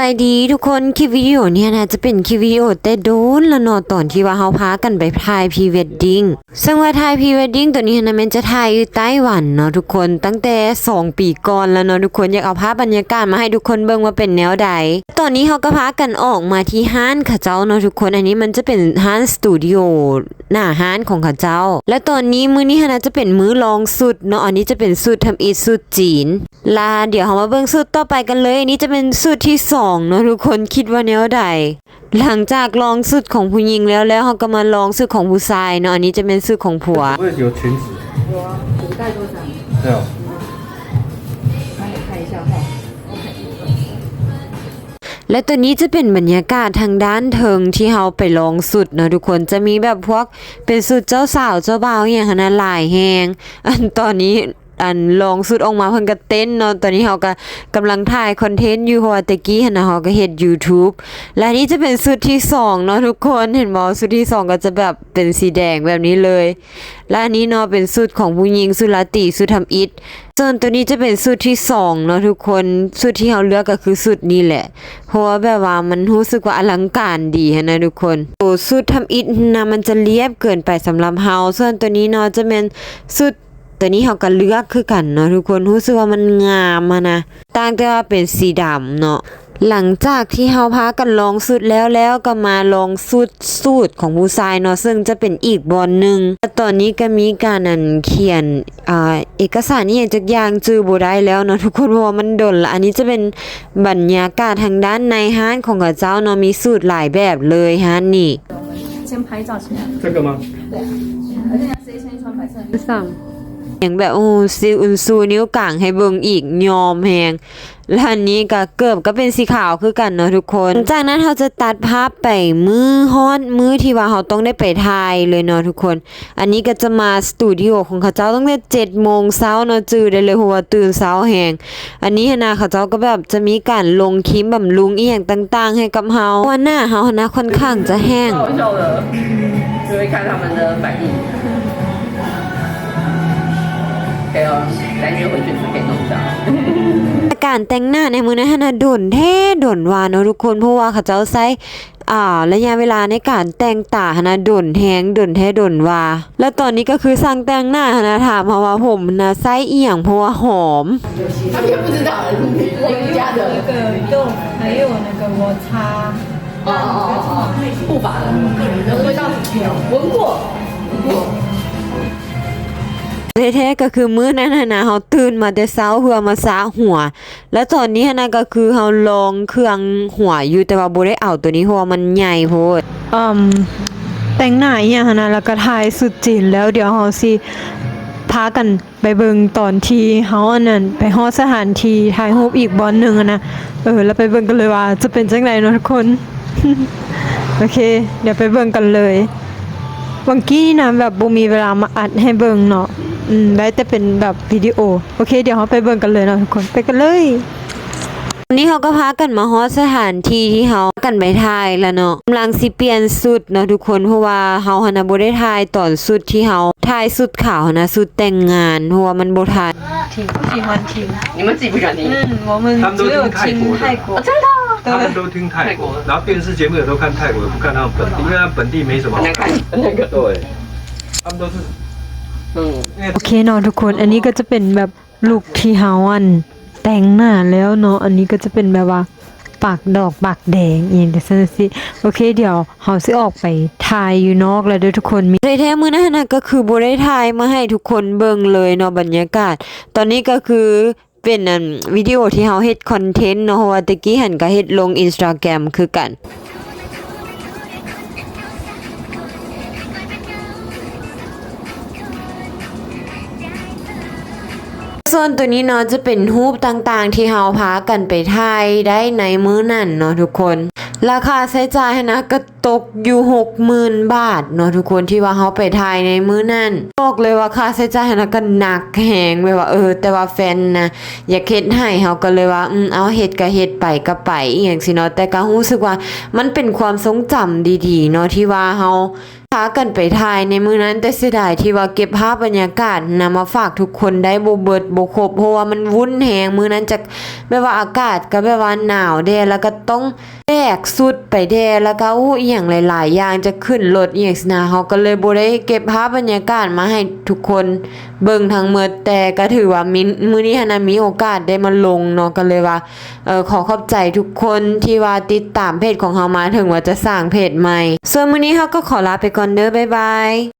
ສະບາຍດີທຸກຄົນ ຄລິບວິດີໂອນີ້ຫັ້ນນະ ຈະເປັນຄລິບວິດີໂອແຕ່ດົນລະເນາະ ຕອນທີ່ວ່າເຮົາພາກັນໄປຖ່າຍພຣີເວດດິ້ງ ເຊິ່ງວ່າຖ່າຍພຣີເວດດິ້ງໂຕນີ້ຫັ້ນນະ ແມ່ນຈະຖ່າຍຢູ່ໄຕ້ຫວັນເນາະທຸກຄົນ ຕັ້ງແຕ່ສອງປີກ່ອນລະເນາະທຸກຄົນ. ຢາກເອົາພາບບັນຍາກາດມາໃຫ້ທຸກຄົນເບິ່ງວ່າເປັນແນວໃດ. ຕອນນີ້ເຮົາກໍພາກັນອອກມາທີ່ຮ້ານເຂົາເຈົ້າເນາະທຸກຄົນ. ອັນນີ້ມັນຈະເປັນຮ້ານສະຕູດິໂອ ໜ້າຮ້ານຂອງເຂົາເຈົ້າ ແລະ ຕອນນີ້ມື້ນີ້ຫັ້ນນະຈະເປັນມື້ລອງຊຸດເນາະ. ອັນນີ້ຈະເປັນຊຸດທຳອິດ ຊຸດຈີນ ລະດຽວເຮົາມາເບິ່ງຊຸດຕໍ່ໄປກັນເລີຍ. ອັນນີ້ຈະເປັນຊຸດທີສອງເນາະທຸກຄົນ ຄິດວ່າແນວໃດ? ຫຼັງຈາກລອງຊຸດຂອງຜູ້ຍິງແລ້ວ ແລ້ວເຮົາກໍມາລອງຊຸດຂອງຜູ້ຊາຍເນາະ. ອັນນີ້ຈະເປັນຊຸດຂອງຜົວ. 有裙子。有啊，有带多少？对哦。帮我看一下哈。 ແລະ ໂຕນີ້ຈະເປັນບັນຍາກາດທາງດ້ານເທິງທີ່ເຮົາໄປລອງຊຸດເນາະທຸກຄົນ ຈະມີແບບພວກເປັນຊຸດເຈົ້າສາວເຈົ້າບ່າວອີ່ຫຍັງຫັ້ນນະ ຫຼາຍແຮງ. ອັນຕອນນີ້ ອັນລອງຊຸດອອກມາເພິ່ນກໍເຕັ້ນເນາະ. ຕອນນີ້ເຮົາກໍກຳລັງຖ່າຍຄອນເທັນຢູ່ ເພາະວ່າແຕ່ກີ້ຫັ້ນນະເຮົາກໍເຮັດຢູທູບ. ແລະ ອັນນີ້ຈະເປັນຊຸດທີສອງເນາະທຸກຄົນ ເຫັນບໍ່? ຊຸດທີສອງກໍຈະແບບເປັນສີແດງແບບນີ້ເລີຍ. ແລະ ອັນນີ້ເນາະ ເປັນຊຸດຂອງຜູ້ຍິງ ຊຸດລາຕີ ຊຸດທຳອິດ. ສ່ວນໂຕນີ້ຈະເປັນຊຸດທີສອງເນາະທຸກຄົນ ຊຸດທີ່ເຮົາເລືອກກໍຄືຊຸດນີ້ແຫຼະ ເພາະວ່າແບບວ່າມັນຮູ້ສຶກວ່າອະລັງການດີຫັ້ນນະທຸກຄົນ. ໂຕຊຸດທຳອິດຫັ້ນນະ ມັນຈະລຽບເກີນໄປສຳລັບເຮົາ. ສ່ວນໂຕນີ້ເນາະ ຈະແມ່ນຊຸດ ໂຕນີ້ເຮົາກໍເລືອກຄືກັນເນາະທຸກຄົນ ຮູ້ສຶກວ່າມັນງາມຫັ້ນນະ ຕ່າງແຕ່ວ່າເປັນສີດຳເນາະ. ຫຼັງຈາກທີ່ເຮົາພາກັນລອງຊຸດແລ້ວ ແລ້ວກໍມາລອງຊຸດສູດຂອງຜູ້ຊາຍເນາະ ເຊິ່ງຈະເປັນອີກບ່ອນໜຶ່ງ. ແລະ ຕອນນີ້ກໍມີການ ອັນ ຂຽນ ອ່າ ເອກະສານອີ່ຫຍັງຈັກຢ່າງ ຈື່ບໍ່ໄດ້ແລ້ວເນາະທຸກຄົນ ເພາະວ່າມັນດົນລະ. ອັນນີ້ຈະເປັນບັນຍາກາດທາງດ້ານໃນຮ້ານຂອງເຂົາເຈົ້າເນາະ ມີສູດຫຼາຍແບບເລີຍຮ້ານນີ້. 先拍照起来。这个吗？对啊，而且要塞先穿白色的。 ຫຍັງແບບ ໂອ້ ຊິອຸນຊູນິ້ວກາງໃຫ້ເບິ່ງອີກ ຍອມແຮງ. ແລະ ອັນນີ້ກໍເກີບກໍເປັນສີຂາວຄືກັນເນາະທຸກຄົນ. ຫຼັງຈາກນັ້ນເຮົາຈະຕັດພາບໄປມື້ຮອດ ມື້ທີ່ວ່າເຮົາຕ້ອງໄດ້ໄປຖ່າຍເລີຍເນາະທຸກຄົນ. ອັນນີ້ກໍຈະມາສະຕູດິໂອຂອງເຂົາເຈົ້າຕັ້ງແຕ່ເຈັດໂມງເຊົ້າເນາະ ຈື່ໄດ້ເລີຍ ເພາະວ່າຕື່ນເຊົ້າແຮງ. ອັນນີ້ຫັ້ນນະ ເຂົາເຈົ້າກໍແບບຈະມີການລົງຄຣີມບຳລຸງອີ່ຫຍັງຕ່າງໆໃຫ້ກັບເຮົາ ເພາະວ່າໜ້າເຮົາຫັ້ນນະຂ້ອນຂ້າງຈະແຫ້ງ. 就会看他们的反应。可以哦，来，你的回去是可以弄掉。 ການແຕ່ງໜ້າໃນມື້ນັ້ນຫັ້ນນະ ດົນແທ້ດົນວ່າເນາະທຸກຄົນ ເພາະວ່າເຂົາເຈົ້າໃຊ້ ອ່າ ໄລຍະເວລາໃນການແຕ່ງຕາຫັ້ນນະ ດົນແຮງ ດົນແທ້ດົນວ່າ. ແລະ ຕອນນີ້ກໍຄືຊ່າງແຕ່ງໜ້າຫັ້ນນະ ຖາມເຮົາວ່າ ຜົມຫັ້ນນະໃຊ້ອີ່ຫຍັງ ເພາະວ່າຫອມ. 他们也不知道，你家的。那个豆，还有那个抹茶。哦哦哦哦，护发的，味道怎么样？闻过，闻过。 ແທ້ໆ ກໍຄືມື້ນັ້ນຫັ້ນນະ ເຮົາຕື່ນມາແຕ່ເຊົ້າເພື່ອມາສະຫົວ ແລະ ຕອນນີ້ຫັ້ນນະ ກໍຄືເຮົາລອງເຄື່ອງຫົວຢູ່ ແຕ່ວ່າບໍ່ໄດ້ເອົາໂຕນີ້ ເພາະວ່າມັນໃຫຍ່ໂພດ. ອືມ ແຕ່ງໜ້າອີ່ຫຍັງຫັ້ນນະ ແລ້ວກໍຖ່າຍຊຸດຈີນແລ້ວ ດຽວເຮົາຊິພາກັນໄປເບິ່ງຕອນທີ່ເຮົາ ອັນນັ້ນ ໄປຮອດສະຖານທີ່ຖ່າຍຮູບອີກບ່ອນໜຶ່ງຫັ້ນນະ. ເອີ ແລ້ວໄປເບິ່ງກັນເລີຍວ່າຈະເປັນຈັ່ງໃດເນາະທຸກຄົນ. ໂອເຄ ດຽວໄປເບິ່ງກັນເລີຍ. ຫວ່າງກີ້ນະ ແບບບໍ່ມີເວລາມາອັດໃຫ້ເບິ່ງເນາະ ອືມ ໄດ້ແຕ່ເປັນແບບວິດີໂອ. ໂອເຄ ດຽວເຮົາໄປເບິ່ງກັນເລີຍເນາະທຸກຄົນ ໄປກັນເລີຍ. ຕອນນີ້ເຮົາກໍພາກັນມາຮອດສະຖານທີ່ທີ່ເຮົາກັນໄປຖ່າຍແລ້ວເນາະ ກຳລັງຊິປ່ຽນຊຸດເນາະທຸກຄົນ ເພາະວ່າເຮົາຫັ້ນນະບໍ່ໄດ້ຖ່າຍຕອນຊຸດທີ່ເຮົາຖ່າຍຊຸດຂາວຫັ້ນນະ ຊຸດແຕ່ງງານ ເພາະວ່າມັນບໍ່ທັນ. 听，不喜欢听。你们自己不喜欢听？嗯，我们只有听泰国的。真的？对。他们都听泰国，然后电视节目也都看泰国，不看他们本地，因为他们本地没什么好看。那个，对。他们都是，嗯。因为 ໂອເຄເນາະທຸກຄົນ ອັນນີ້ກໍຈະເປັນແບບລຸກທີ່ເຮົາ ອັນ ແຕ່ງໜ້າແລ້ວເນາະ. ອັນນີ້ກໍຈະເປັນແບບວ່າປາກດອກປາກແດງອີ່ຫຍັງຈັ່ງຊັ້ນຊີ້. ໂອເຄ ດຽວເຮົາຊິອອກໄປຖ່າຍຢູ່ນອກແລ້ວເດີທຸກຄົນ. ແທ້ໆ ມື້ນັ້ນນະ ກໍຄືບໍ່ໄດ້ຖ່າຍມາໃຫ້ທຸກຄົນເບິ່ງເລີຍເນາະ ບັນຍາກາດ. ຕອນນີ້ກໍຄື ເປັນ ອັນ ວິດີໂອທີ່ເຮົາເຮັດຄອນເທັນເນາະ ເພາະວ່າແຕ່ກີ້ຫັ້ນກໍເຮັດລົງ Instagram ຄືກັນ. ສ່ວນໂຕນີ້ເນາະ ຈະເປັນຮູບຕ່າງໆທີ່ເຮົາພາກັນໄປຖ່າຍໄດ້ໃນມື້ນັ້ນເນາະທຸກຄົນ. ລາຄາໃຊ້ຈ່າຍຫັ້ນນະ ກໍ ຕົກຢູ່ຫົກໝື່ນບາດເນາະທຸກຄົນ ທີ່ວ່າເຮົາໄປຖ່າຍໃນມື້ນັ້ນ. ບອກເລີຍວ່າຄ່າໃຊ້ຈ່າຍຫັ້ນນະກໍໜັກແຮງ ແບບວ່າ ເອີ ແຕ່ວ່າແຟນນະຢາກເຮັດໃຫ້ ເຮົາກໍເລີຍວ່າ ອືມ ເອົາ ເຮັດກໍເຮັດ ໄປກໍໄປ ອີ່ຫຍັງຊີ້ເນາະ. ແຕ່ກໍຮູ້ສຶກວ່າມັນເປັນຄວາມຊົງຈຳດີໆເນາະ ທີ່ວ່າເຮົາ ພາກັນໄປຖ່າຍໃນມື້ນັ້ນ ແຕ່ເສຍດາຍທີ່ວ່າເກັບພາບບັນຍາກາດນຳມາຝາກທຸກຄົນໄດ້ບໍ່ເບິດບໍ່ຄົບ ເພາະວ່າມັນວຸ້ນແຮງ. ມື້ນັ້ນຈັກແບບວ່າອາກາດກໍແບບວ່າໜາວແດ່ ແລ້ວກໍຕ້ອງແບກຊຸດໄປແດ່ ແລ້ວກໍ ໂອ້ ອີ່ຫຍັງຫຼາຍໆຢ່າງ ຈັກຂຶ້ນລົດອີ່ຫຍັງຊີ້ນະ. ເຮົາກໍເລີຍບໍ່ໄດ້ເກັບພາບບັນຍາກາດມາໃຫ້ທຸກຄົນເບິ່ງທັງໝົດ ແຕ່ກໍຖືວ່າມີ ມື້ນີ້ຫັ້ນນະມີໂອກາດໄດ້ມາລົງເນາະ ກໍເລີຍວ່າ ເອີ ຂໍຂອບໃຈທຸກຄົນທີ່ວ່າຕິດຕາມເພຈຂອງເຮົາມາ ເຖິງວ່າຈະສ້າງເພຈໃໝ່. ສ່ວນມື້ນີ້ເຮົາກໍຂໍລາໄປກ່ອນເດີ ບາຍບາຍ.